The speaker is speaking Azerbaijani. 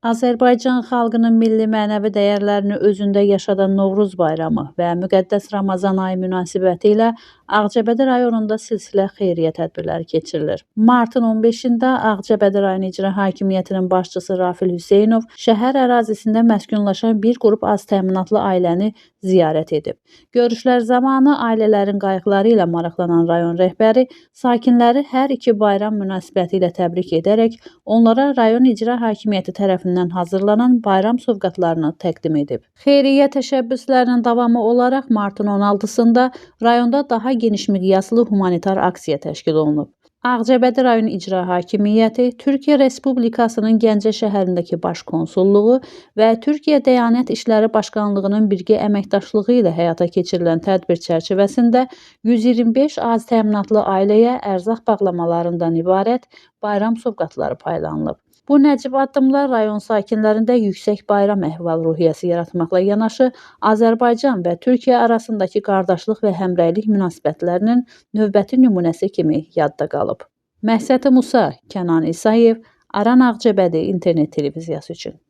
Azərbaycan xalqının milli mənəvi dəyərlərini özündə yaşadan Novruz bayramı və müqəddəs Ramazan ayı münasibətilə Ağcabədi rayonunda silsilə xeyriyyə tədbirləri keçirilir. Martın 15-də Ağcabədi rayon İcra Hakimiyyətinin başçısı Rafil Hüseynov şəhər ərazisində məskunlaşan bir qrup az təminatlı ailəni ziyarət edib. Görüşlər zamanı ailələrin qayğıları ilə maraqlanan rayon rəhbəri sakinləri hər iki bayram münasibəti ilə təbrik edərək onlara rayon icra hakimiyyəti tərəfindən hazırlanan bayram sovqatlarını təqdim edib. Xeyriyyə təşəbbüslərinin davamı olaraq martın 16-sında rayonda daha geniş miqyaslı humanitar aksiya təşkil olunub. Ağcabədi rayon İcra Hakimiyyəti, Türkiyə Respublikasının Gəncə şəhərindəki Baş Konsulluğu və Türkiyə Diyanet İşləri Başqanlığının birgə əməkdaşlığı ilə həyata keçirilən tədbir çərçivəsində 125 az təminatlı ailəyə ərzaq bağlamalarından ibarət bayram sovqatları paylanılıb. Bu nəcib addımlar rayon sakinlərində yüksək bayram əhval-ruhiyyəsi yaratmaqla yanaşı, Azərbaycan və Türkiyə arasındakı qardaşlıq və həmrəylik münasibətlərinin növbəti nümunəsi kimi yadda qalıb. Məhsəti Musa, Kənan İsayev, Aran Ağcabədi internet televiziyası üçün.